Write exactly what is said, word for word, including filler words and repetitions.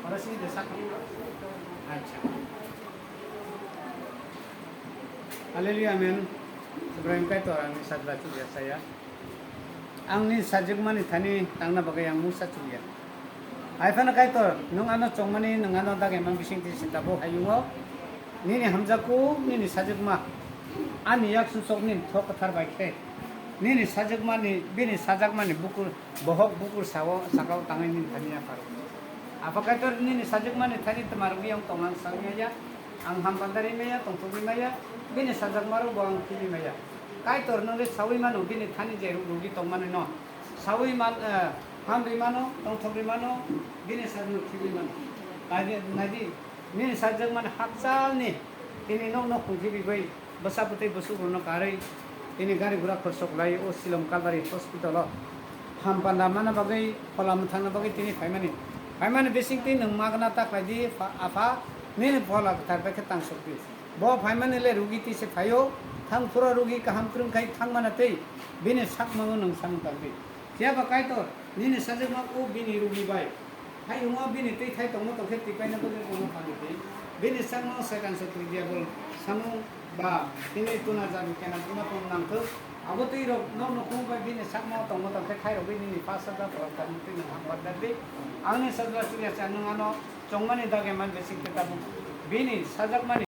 Ora sini desa. Acha. Hallelujah, amen. Ibrahim Kaitor ani sajla chulia saya. Ang ni sajwkmani thani tangna bagwi ang mungsa chulia. Hai phano Kaitor, nwng ano chongmani, nwng ano dagimani bisingtwi se tabuk hayungo. Nini hamjakgo, nini sajwkma. Ani yak suchok nini thok kwthar bai khe. Nini sajwkmani, bini sajakmani bukur, bohok bukur sao, sakao tangwi nini thani yapharo. Apha Kaitor, nini sajwkmani thani twmarogwi ang tongna sawi maya. Ang hampandari maya, tongthokwi maya. Bini sajakmarokbo ang khibwi maya. Kaitor, nwng le sawi mano, bini thani je rugi tongmani no. Sawi man, eh, hamri mano, tongthokri mano, bini sajwk khibwi mano. Kaidi, naidi, nini sajwkmani hakchalni, tini nokno khungkhibi bai, bwsa bwtwi bwswk rokno karwi, tini gari gura khorchok lai o Shillong Calvary Hospital o. Hampanda mana bagwi, phola mwthangna bagwi tini phaimani. Phaimani bisingtwi nwng magna ta khlaidi, pha-, apha, nini phola kwthar bai khe tangsokdi. Bo phaimani le rugi twi se phaio, thang phuru rugi kaham kwrwng khai thangmana tei bini sakmango nwng samung tangdi. Phiya ba Kaitor, nini sajwkma o bini rugi bai. Hai wngma bini twi thai tongma tong khe twi paina bagwi wngma phan twi. Bini sakmango Saitan sotwi Diabol samung ba tini tuna jani kena tuna tong nangthok. Abo twi rok nok nukhung bai bini sakmango tongma tong khe khairogwi nini pasa da borok tangma twi nwng hambar dardi. Angni sajla chulia cha nwng ano chongmani dagimani bising khe tabuk bini sajakmani